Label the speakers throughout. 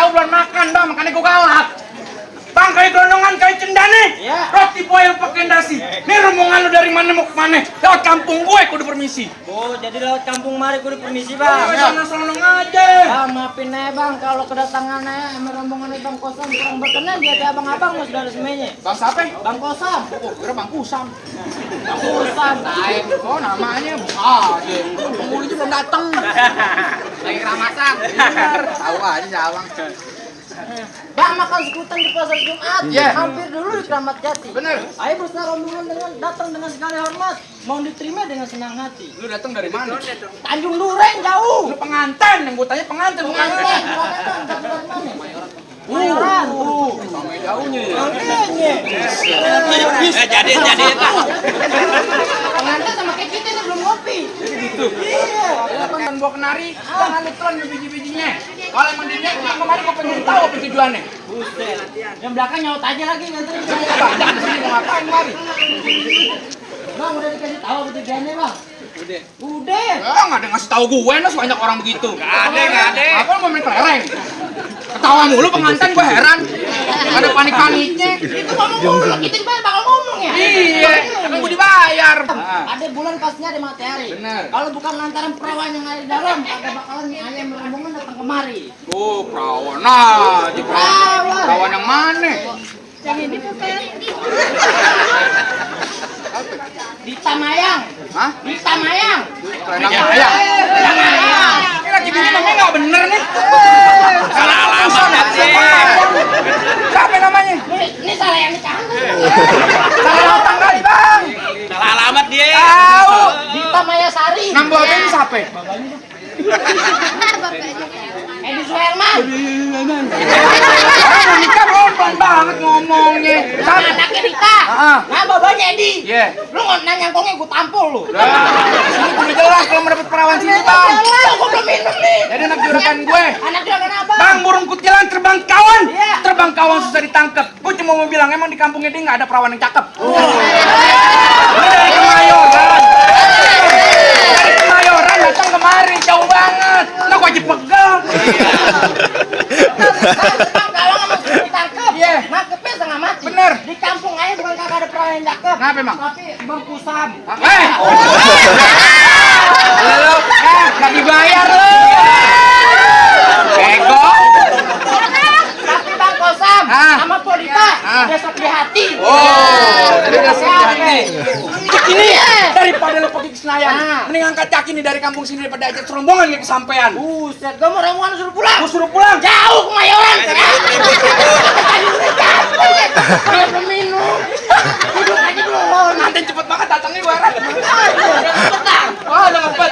Speaker 1: jauh belum makan bang, makanya gue galak. Bang, kayak gelondongan, kayak cendane.
Speaker 2: Iya.
Speaker 1: Roti boil pakai nasi. Ini rombongan lu dari mana mau ke mana? Lewat kampung gue, kudu permisi.
Speaker 2: Oh, jadi lewat kampung mari kudu permisi,
Speaker 1: Oh,
Speaker 2: Bang.
Speaker 1: sana-sana aja.
Speaker 2: Bang, maafin aja, Bang, kalau kedatangannya sama rombongan Bang Kosam kurang berkenan di hati abang-abang mas saudara semuanya.
Speaker 1: Bang siapa?
Speaker 2: Bang Kosam.
Speaker 1: Oh, kira Bang Kusam.
Speaker 2: Bang Kosam.
Speaker 1: Lain. Oh, namanya aja. Penghulunya belum datang. Lagi keramasan. Bener. Tahu aja Jawang.
Speaker 2: Bang, makan sekutan di pasar Jumat.
Speaker 1: Iya.
Speaker 2: Hampir dulu di Kramat Jati.
Speaker 1: Bener.
Speaker 2: Ayo bersama rombongan datang dengan segala hormat. Mau diterima dengan senang hati.
Speaker 1: Lu datang dari mana?
Speaker 2: Tanjung Duren jauh.
Speaker 1: Lu pengantin, yang gue tanya pengantin bukan.
Speaker 2: Pengantin, bukan dari mana? Mayoran.
Speaker 1: Sama jauhnya ya.
Speaker 2: Makanya.
Speaker 3: Jadi
Speaker 2: Pengantin sama kayak kita nih belum ngopi.
Speaker 1: Jadi gitu.
Speaker 2: Iya.
Speaker 1: Kan gua kenari, jangan ditelan biji-bijinya. Kalau emang dia kemarin gua pengen tahu apa tujuannya.
Speaker 2: Buset. Yang belakang nyaut aja lagi nganterin.
Speaker 1: Jangan di sini mau ngapain kemari?
Speaker 2: Bang, udah dikasih tahu apa tujuannya, Bang?
Speaker 1: Udah.
Speaker 2: Udah.
Speaker 1: Nggak ada ngasih tahu gue, nas banyak orang begitu.
Speaker 3: Nggak ada.
Speaker 1: Apa lu mau main kelereng? Ketawa mulu pengantin, gue heran. Ada panik-paniknya.
Speaker 2: Itu ngomong dulu, kita dibayar bakal ngomong ya?
Speaker 1: Iya, kan gue dibayar.
Speaker 2: Ada bulan pastinya ada matahari.
Speaker 1: Bener.
Speaker 2: Kalau bukan lantaran perawan yang ada di dalam, agak bakalan nih ayam rombongan datang kemari.
Speaker 1: Oh, perawan aja.
Speaker 2: Perawan.
Speaker 1: Perawan yang mana?
Speaker 2: Yang ini bukan. Di Tamayang.
Speaker 1: Hah?
Speaker 2: Di Tamayang.
Speaker 1: Kelendang ayam. Ini lagi bikin namanya nggak bener nih.
Speaker 3: Salah alamat sih.
Speaker 1: Siapa namanya?
Speaker 2: Ini salah yang nikahan.
Speaker 1: Salah datang kali bang.
Speaker 3: Salah alamat dia.
Speaker 1: Tahu.
Speaker 2: Di Tamayasari.
Speaker 1: Nambah apa ini siapa?
Speaker 2: Edi Suherman.
Speaker 1: Orang mau nikah pelan banget ngomongnya. Siapa?
Speaker 2: Anaknya Rita. Nah, babanya Edi.
Speaker 1: Iya.
Speaker 2: Lu nanya ngkongnya gue tampol lu.
Speaker 1: Ini kudu jelas kalau mau dapet perawan sini bang.
Speaker 2: Gue belum minum nih.
Speaker 1: Jadi anak juragan gue.
Speaker 2: Anak juragan apa?
Speaker 1: Bang, burung kutilan terbang kawan.
Speaker 2: Iya.
Speaker 1: Terbang kawan susah ditangkap. Gue cuma mau bilang emang di kampungnya dia nggak ada perawan yang cakep. Ini dari Kemayoran. Dari Kemayoran datang kemari jauh banget. Nah, gue wajib pegang.
Speaker 2: Kalau nggak mau ditangkap,
Speaker 1: Iya.
Speaker 2: nangkepnya setengah mati.
Speaker 1: Bener.
Speaker 2: Di kampung aja bukan kagak ada perawan yang cakep.
Speaker 1: Kenapa emang?
Speaker 2: Tapi Bang Kusam.
Speaker 1: Lo, nggak dibayar lo. Bego.
Speaker 2: Tapi Bang Kusam sama Polita besok di hati.
Speaker 1: Oh, jadi udah hati. Ini
Speaker 2: Iya.
Speaker 1: daripada lo pergi ke Senayan, mending angkat kaki nih dari kampung sini daripada ajak serombongan gak kesampean.
Speaker 2: Buset, gue mau rombongan suruh pulang.
Speaker 1: Gue suruh pulang.
Speaker 2: Jauh ke Mayoran. Tadi udah capek. Belum minum. Duduk aja dulu.
Speaker 1: Nanti cepet banget datangnya gue heran.
Speaker 2: Cepetan.
Speaker 1: Oh, udah ngempet.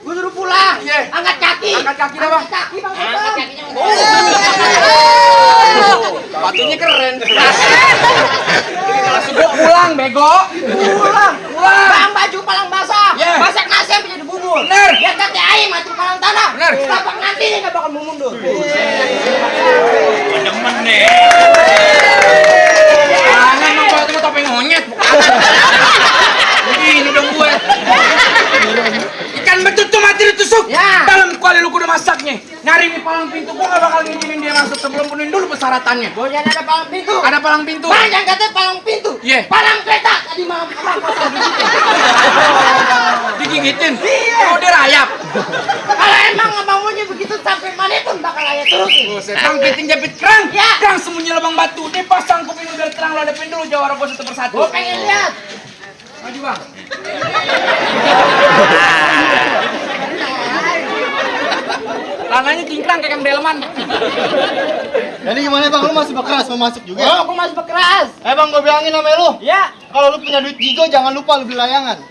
Speaker 2: Gue suruh pulang.
Speaker 1: Iya.
Speaker 2: Angkat kaki.
Speaker 1: Angkat kaki dah, Bang.
Speaker 2: Angkat kaki, Bang. Angkat kakinya.
Speaker 1: Batunya keren. Langsung gue pulang, bego.
Speaker 2: Pulang. Bang, baju palang basah.
Speaker 1: Iya.
Speaker 2: Masak nasi sampai jadi bubur.
Speaker 1: Bener.
Speaker 2: Ya kaki ayam mati palang tanah.
Speaker 1: Bener.
Speaker 2: Tapak nanti dia nggak bakal mau mundur.
Speaker 3: Demen nih.
Speaker 1: Jangan emang kalau itu topeng monyet. Begini dong gue. Ikan betutu mati ditusuk.
Speaker 2: Ya.
Speaker 1: Dalam kuali lu kudu masaknya. Nyari di palang pintu, gue gak bakal ngizinin dia masuk sebelum penuhin dulu persyaratannya.
Speaker 2: Gue jangan ada palang pintu.
Speaker 1: Ada palang pintu.
Speaker 2: Bang, jangan katanya palang pintu.
Speaker 1: Iya.
Speaker 2: Palang kereta. Tadi malam Bang Kosam gitu.
Speaker 1: Digigitin.
Speaker 2: Iya.
Speaker 1: Oh, dia rayap.
Speaker 2: Kalau emang abang maunya begitu sampai mana pun bakal ayah terusin.
Speaker 1: Buset, bang piting jepit kerang.
Speaker 2: Ya.
Speaker 1: Kerang sembunyi lubang batu. Dipasang kuping biar terang, lo hadapin dulu jawara gue satu persatu.
Speaker 2: Gue pengen lihat.
Speaker 1: Maju bang. Tangannya cingkrang kayak Kang Delman.
Speaker 4: Jadi gimana bang, lu masih bekeras mau masuk juga?
Speaker 2: Oh, aku masih berkeras.
Speaker 4: Bang, gue bilangin sama lu,
Speaker 2: Ya.
Speaker 4: kalau lu punya duit jigo jangan lupa lu beli layangan.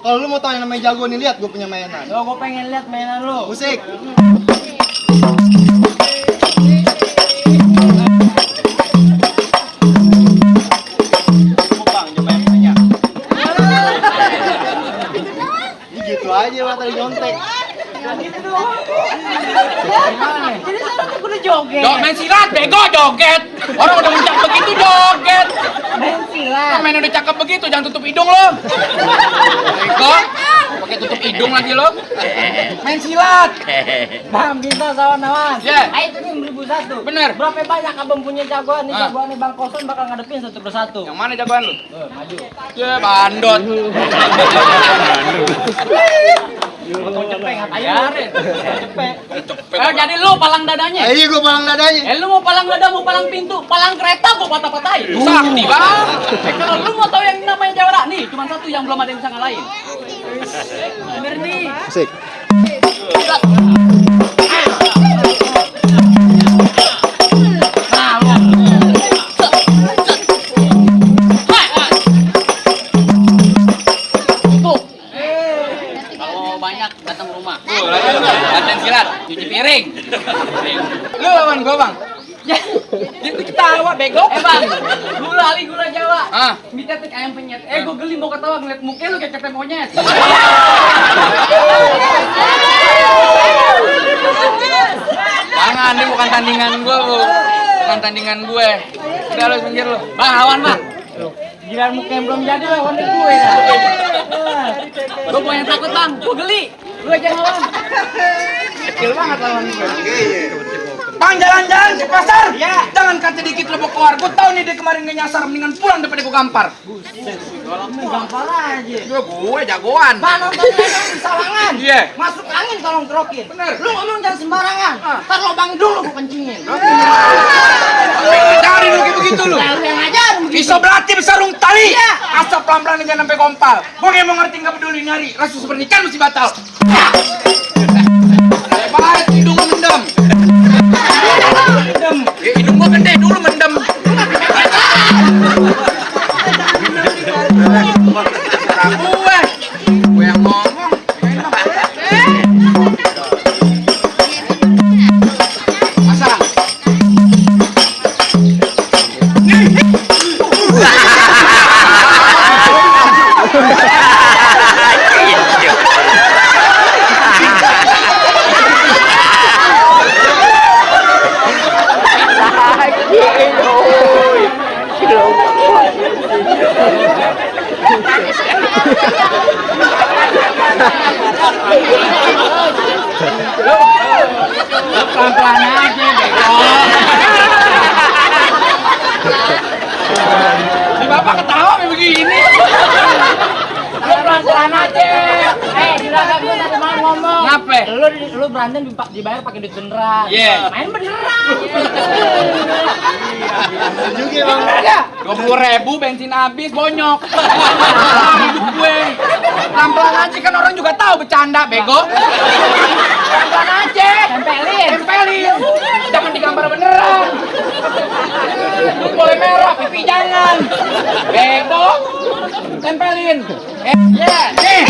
Speaker 4: Kalau lu mau tanya namanya jago nih, lihat gue punya mainan.
Speaker 2: Yo, gue pengen lihat mainan lu.
Speaker 4: Musik. Bang, jangan banyak. Ini gitu aja lah tadi nyontek.
Speaker 2: Gitu doang. Gimana? Jadi sekarang aku udah joget.
Speaker 1: Main silat, bego joget. Orang udah mencak begitu joget.
Speaker 2: Main silat.
Speaker 1: Main udah cakep begitu, jangan tutup hidung lo. Bego, pakai tutup hidung lagi lo. Main silat.
Speaker 2: Bang, bintang sawan awas.
Speaker 1: Ya.
Speaker 2: Ayo tuh 1.000 1-1.
Speaker 1: Bener.
Speaker 2: Berapa banyak abang punya jagoan nih?
Speaker 1: Ah.
Speaker 2: Jagoan nih Bang Koson bakal ngadepin 1 persatu.
Speaker 1: Yang mana jagoan lu?
Speaker 2: Maju.
Speaker 1: Ya, bandot.
Speaker 2: Mau cepeng biarin. Cepeng. Jadi lu palang dadanya.
Speaker 4: Iya gua palang dadanya.
Speaker 2: Lu mau palang dada, mau palang pintu, palang kereta gua patah-patahin.
Speaker 1: Sakti, Bang.
Speaker 2: Kalau lu mau tahu yang namanya jawara nih, cuma satu yang belum ada yang bisa ngalahin. Bener nih.
Speaker 4: Asik.
Speaker 2: Kalau banyak datang rumah.
Speaker 1: Latihan silat, cuci piring. Lu lawan gua, Bang.
Speaker 2: Ya,
Speaker 1: Itu ketawa bego.
Speaker 2: Bang, gula Jawa.
Speaker 1: Ah.
Speaker 2: Mie tetek ayam penyet. Gua geli mau ketawa ngeliat muka lu kayak ketek monyet.
Speaker 1: Jangan, ini bukan tandingan gua, Bu. Bukan tandingan gue. Udah lu pinggir lu.
Speaker 2: Bang, lawan Bang. Giliran muka yang belum jadi lawan gue dah. Gua mau yang takut Bang, gua geli. Lu aja yang lawan.
Speaker 1: Kecil banget lawan gue. Bang, jalan-jalan ke pasar.
Speaker 2: Iya.
Speaker 1: Jangan kata dikit lo mau keluar. Gue tahu nih dia kemarin nggak nyasar, mendingan pulang daripada gue gampar.
Speaker 2: Gampar aja.
Speaker 1: Gue jagoan.
Speaker 2: Bang, nonton di sawangan.
Speaker 1: Iya.
Speaker 2: Masuk angin tolong kerokin.
Speaker 1: Bener.
Speaker 2: Lu ngomong jangan sembarangan. Ntar lobang dulu gua kencingin.
Speaker 1: Cari lu kayak begitu lu.
Speaker 2: Lu yang ajar begitu.
Speaker 1: Bisa berlatih besarung tali.
Speaker 2: Iya.
Speaker 1: Asal pelan-pelan jangan sampai kompal. Gue kayak mau ngerti nggak peduli nyari. Rasu pernikahan mesti batal. Baik, hidung lu mendem. Mendem. Ya, hidung gua gede dulu mendem. Gue yang ngomong. Pasang. Pelan-pelan aja, bego. Si bapak ketawa kayak begini.
Speaker 2: Lu pelan-pelan aja. Juragan gua tadi malam ngomong.
Speaker 1: Ngape?
Speaker 2: Lu berantem dibayar pakai duit beneran.
Speaker 1: Iya.
Speaker 2: Main beneran.
Speaker 4: Juga Bang.
Speaker 1: 20.000 bensin habis bonyok. Hidup gue. Pelan-pelan aja kan orang juga tahu bercanda, bego. Pelan-pelan aja. Tempelin. Jangan digambar beneran. Lu boleh merah, pipi jangan. Bego. Tempelin. Nih.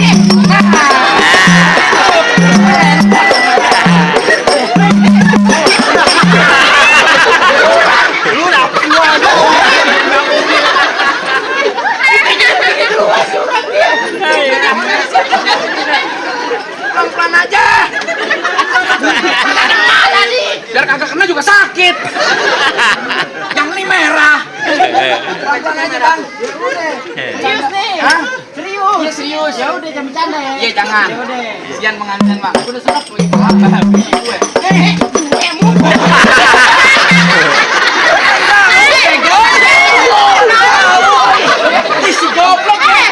Speaker 1: Lu dapet gua. Pelan-pelan aja. Biar kagak kena juga sakit. Yang ini merah. Pelan-pelan aja, Bang.
Speaker 2: Serius nih.
Speaker 1: Hah?
Speaker 2: Serius.
Speaker 1: Iya, serius.
Speaker 2: Ya udah jangan bercanda ya.
Speaker 1: Iya, jangan.
Speaker 2: Ya udah.
Speaker 1: Kasihan pengantin, Bang.
Speaker 2: Udah serap gue.
Speaker 1: Apa biji gue? Si goblok ya.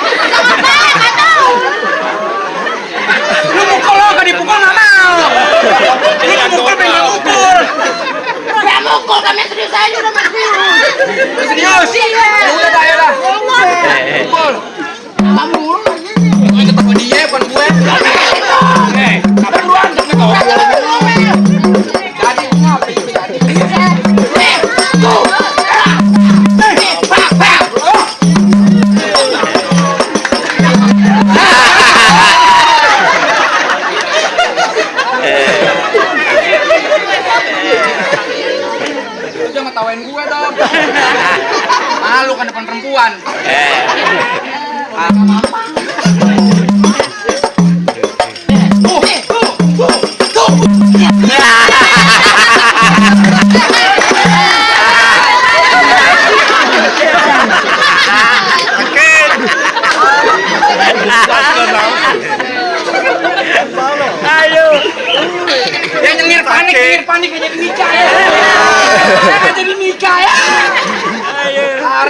Speaker 1: Lu mukul lo, gak dipukul gak mau. Lu mau mukul pengen mukul.
Speaker 2: Gak mukul kami serius aja udah serius.
Speaker 1: Serius? Udah dah, ya dah. Mukul. Gue ketemu dia, bukan gue. Apa duluan? Jadi ngapain? Lu jangan ngetawain gue dong. Malu kan depan perempuan. Ayo. Dia nyengir panik aja di meja ya.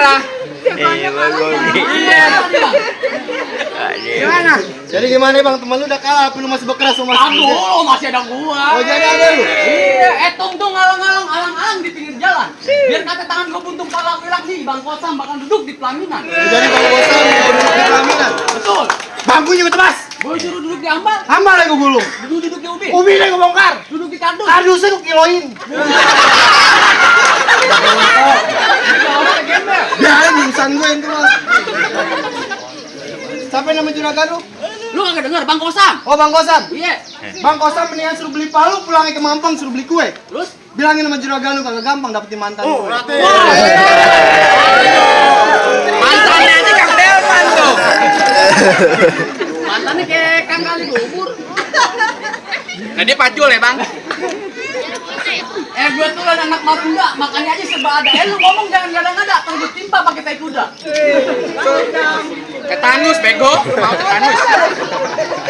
Speaker 1: marah.
Speaker 3: Iya,
Speaker 1: Iya. Gimana?
Speaker 4: Jadi gimana bang, temen lu udah kalah, tapi lu masih berkeras sama si Ide?
Speaker 2: Aduh, masih ada gua.
Speaker 4: Oh jadi ada lu?
Speaker 2: Iya, tung alang-alang di pinggir jalan. Biar kata tangan gua buntung pala hilang nih, Bang Kosam bakal duduk di pelaminan.
Speaker 4: Jadi bang bosan mau duduk di pelaminan?
Speaker 2: Betul.
Speaker 1: Bangku juga tebas.
Speaker 2: Gua suruh duduk di ambal,
Speaker 4: Hamba lagi gue gulung.
Speaker 2: duduk di ubi,
Speaker 1: Ubi deh gue bongkar.
Speaker 2: duduk di kardus.
Speaker 4: Kardusnya gue kiloin. Biarin urusan gue itu bang. Siapa nama juragan lu?
Speaker 2: Lu kagak denger Bang Kosam?
Speaker 4: Oh bang Kosam.
Speaker 2: Iya.
Speaker 4: Bang Kosam mendingan suruh beli palu, pulangnya ke Mampang suruh beli kue.
Speaker 2: Terus
Speaker 4: Bilangin sama juragan lu kagak gampang dapetin mantan. Oh,
Speaker 1: Mantannya aja Kang Delman tuh.
Speaker 2: mantannya kayak Kang Kali Bubur.
Speaker 1: Nah dia pacul ya bang.
Speaker 2: Gue tuh kan anak Marunda, makanya aja serba ada. Lu ngomong jangan ngada-ngada, ntar gue timpa pakai tai kuda.
Speaker 1: Tetanus bego. Mau tetanus.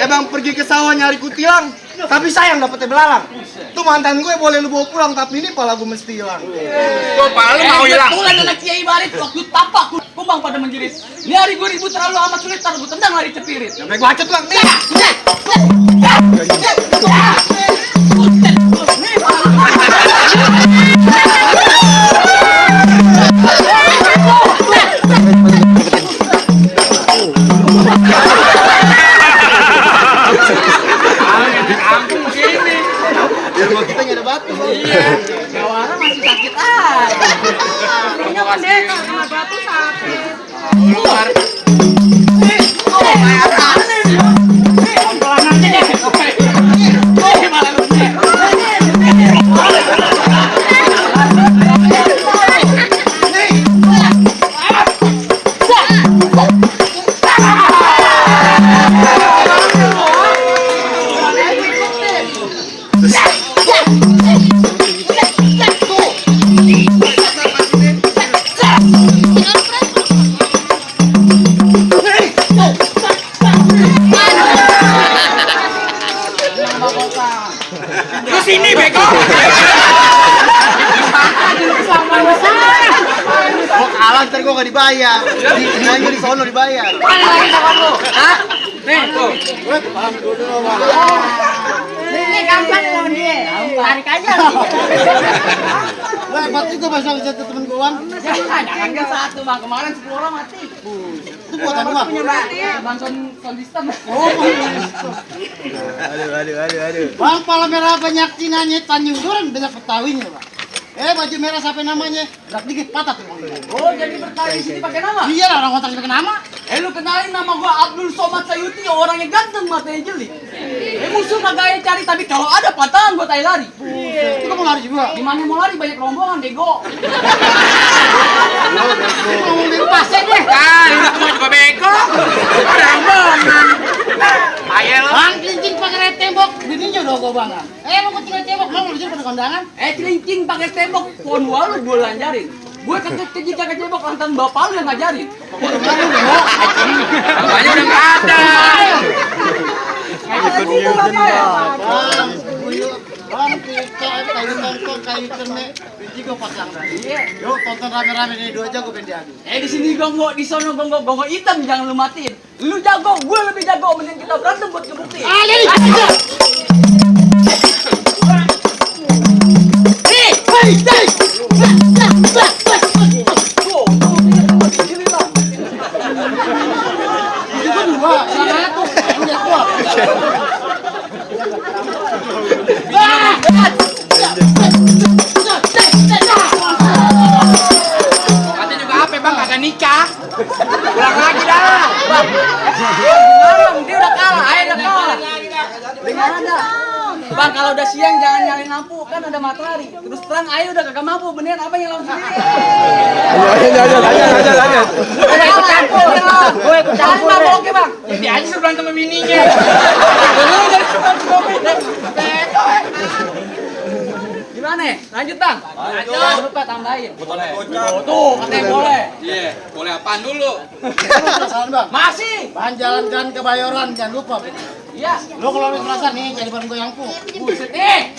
Speaker 4: Bang pergi ke sawah nyari kutilang, tapi sayang dapetnya belalang. Tuh mantan gue boleh lu bawa pulang, tapi ini pala gue mesti hilang.
Speaker 1: Gue palu mau hilang.
Speaker 2: Kebetulan anak Kiai Barit waktu tapak kumbang pada menjerit. Ini hari gue ribut terlalu amat sulit, ntar gue tendang lari cepirit.
Speaker 1: Sampai gue acet bang. Nih. Kampung sini.
Speaker 4: Ya gua kita nggak ada batu.
Speaker 1: Iya.
Speaker 2: Gawara masih sakit aja.
Speaker 1: Punya pendekar
Speaker 2: kena batu sakit.
Speaker 1: Keluar.
Speaker 2: Pelan aja deh. Gimana lu nih?
Speaker 1: Lu sini bego.
Speaker 4: Gua kalah ntar gua nggak dibayar. Nanya di sono dibayar.
Speaker 2: Mana lagi kawan lu? Hah?
Speaker 1: Nih tuh.
Speaker 2: Ini gampang lawan dia. Tarik aja.
Speaker 4: Lebat juga bahasa jatuh temen gua bang.
Speaker 2: Jangan kan satu bang, kemarin 10 orang mati.
Speaker 4: Itu buatan bang.
Speaker 2: Bang kondistem.
Speaker 4: Aduh. Bang pala merah banyak cinanya Tanjung Duren banyak Betawinya bang. Baju merah siapa namanya? Berat dikit patah tuh bang.
Speaker 2: Oh jadi bertanya di sini pakai nama?
Speaker 4: Iya lah orang kontrak pakai nama.
Speaker 2: Lu kenalin nama gua Abdul Somad Sayuti, orangnya ganteng matanya jeli. Musuh kagak cari, tapi kalau ada patahan gua tai lari.
Speaker 4: Itu kamu lari juga.
Speaker 2: Gimana mau lari, banyak rombongan bego.
Speaker 4: Ngomong di pasnya deh.
Speaker 1: Kan, lu juga bego. Ada rombongan. Ayo lo.
Speaker 4: Bang cincin pakai tembok. Bininya udah gua bang. Lu kucing tembok mau lu pada kondangan.
Speaker 2: Celincing pakai tembok, pohon walu gua lanjarin. Gue kecil jaga cebok lantaran bapak lu yang ngajarin.
Speaker 1: Bapaknya udah nggak ada.
Speaker 4: Bang, kita kayu tongkol, kayu kernek, biji gua pasang tadi. Yuk tonton rame-rame nih 2 jago pengen diadu.
Speaker 2: Di sini gonggok, di sono gonggok hitam jangan lu matiin. Lu jago, gue lebih jago, mending kita berantem buat ngebuktiin.
Speaker 1: Katanya juga apa bang, kagak nikah. Pulang lagi dah.
Speaker 2: Dia udah kalah, ayo udah kalah. Dengar ada. Bang, kalau udah siang jangan nyalain lampu, kan ada matahari. Terus terang, ayo udah kagak mampu, beneran apa yang langsung sendiri? Gue ikut campur, gue ikut campur deh. Oke bang,
Speaker 1: Dia aja suruh berantem sama bininya.
Speaker 2: gimana? Lanjut bang. Jangan lupa tambahin. Tuh, katanya boleh.
Speaker 3: Iya, boleh apaan dulu?
Speaker 4: Penasaran bang?
Speaker 2: Masih.
Speaker 4: Bahan jalan-jalan ke Bayoran, jangan lupa.
Speaker 2: Iya.
Speaker 4: Lo kalau lo penasaran nih, jadi bareng gue yang pu.
Speaker 2: Buset nih.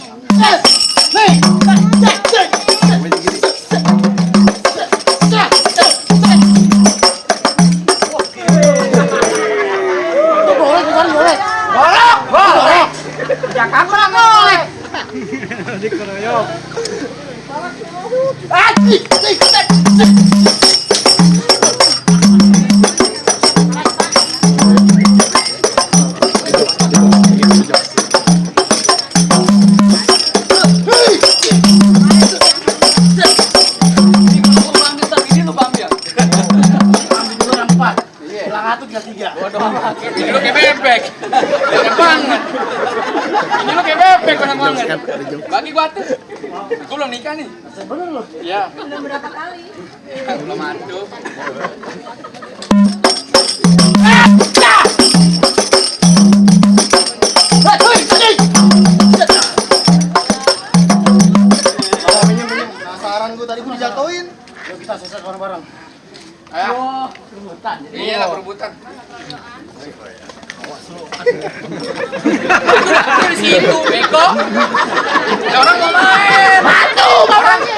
Speaker 1: Ini lu kayak bebek. Banyak banget. Ini lu kayak bebek banyak banget. Bagi gua tuh. Gua belum nikah nih.
Speaker 4: Bener loh.
Speaker 1: Iya.
Speaker 3: Belum berapa kali?
Speaker 1: Belum atuh.
Speaker 4: Penasaran gue tadi gue dijatuhin. Yuk kita selesai bareng-bareng.
Speaker 1: Ayo.
Speaker 2: Perebutan.
Speaker 1: Iya lah perebutan. Lu di situ, bego. Ya, orang mau main.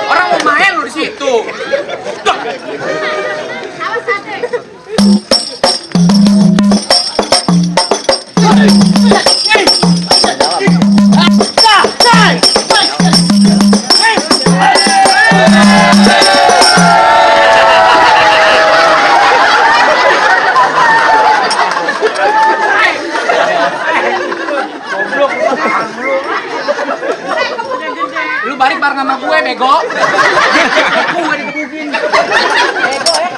Speaker 1: Orang mau main lu di situ.
Speaker 3: Awas hati.
Speaker 1: Lu balik bareng sama gue, bego. Gue dikebukin. Bego ya.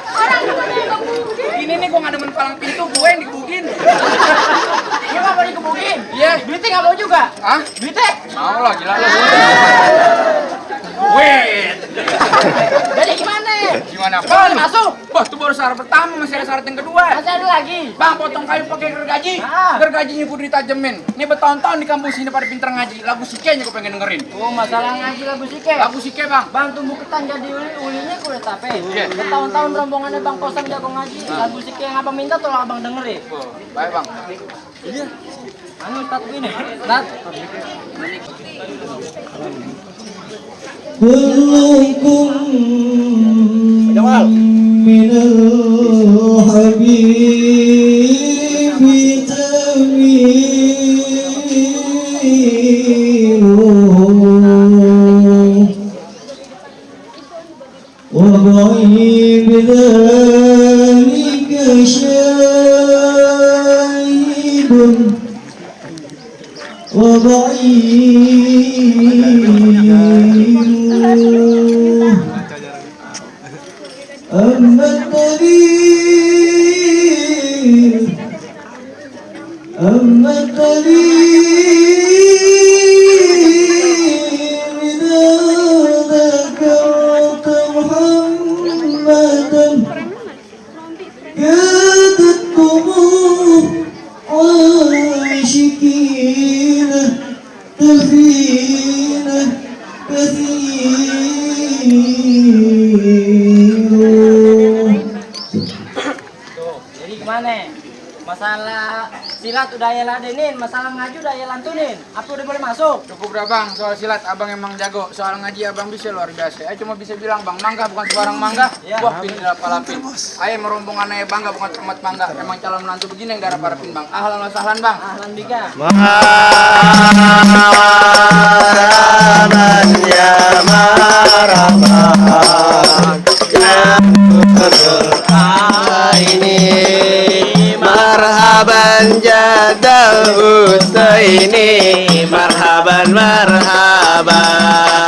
Speaker 1: Ini nih gue nggak demen palang pintu, gue yang dikebukin.
Speaker 2: Lu nggak mau dikebukin?
Speaker 1: Iya.
Speaker 2: Duitnya nggak mau juga?
Speaker 1: Hah?
Speaker 2: Duitnya?
Speaker 1: Mau lah, gila lu. Wait.
Speaker 2: Jadi gimana?
Speaker 1: Gimana?
Speaker 2: Boleh masuk?
Speaker 1: Wah, itu baru syarat pertama, masih ada syarat yang kedua.
Speaker 2: Masih ada lagi?
Speaker 1: Bang, potong kayu pakai gergaji.
Speaker 2: Ah.
Speaker 1: Gergajinya kudu ditajemin. Ini bertahun-tahun di kampus ini pada pinter ngaji. Lagu Sike-nya gue pengen dengerin.
Speaker 2: Oh, masalah ngaji lagu Sike.
Speaker 1: Lagu Sike, Bang.
Speaker 2: Bang tumbuh ketan jadi ulinya kulit tape.
Speaker 1: Iya.
Speaker 2: Bertahun-tahun rombongannya Bang Kosang jago ngaji. Lagu Sike yang abang minta tolong abang dengerin.
Speaker 1: Oh, baik, Bang.
Speaker 2: Anu Ustaz gini. Ustaz.
Speaker 5: كلكم من الحبيب تميل وضعي بذلك شاهد وضعيف أما الدليل إذا ذكرت محمدا كادت دموع عاشقين تفين كثير.
Speaker 2: Jadi gimana? Masalah silat udah ya ladenin, masalah ngaji udah ya lantunin. Apa udah boleh masuk?
Speaker 1: Cukup dah, Bang. Soal silat abang emang jago. Soal ngaji abang bisa luar biasa. Cuma bisa bilang, Bang, mangga bukan sembarang mangga.
Speaker 2: Ya.
Speaker 1: Wah, pilih lapin. Ayo merombongan ayah bangga bukan cermat mangga. Emang calon menantu begini yang darah parapin, Bang. Ahlan wa sahlan, Bang.
Speaker 2: Ahlan bika.
Speaker 5: Marhaban ya marhaban ya ini marhaban jadal Husaini marhaban marhaban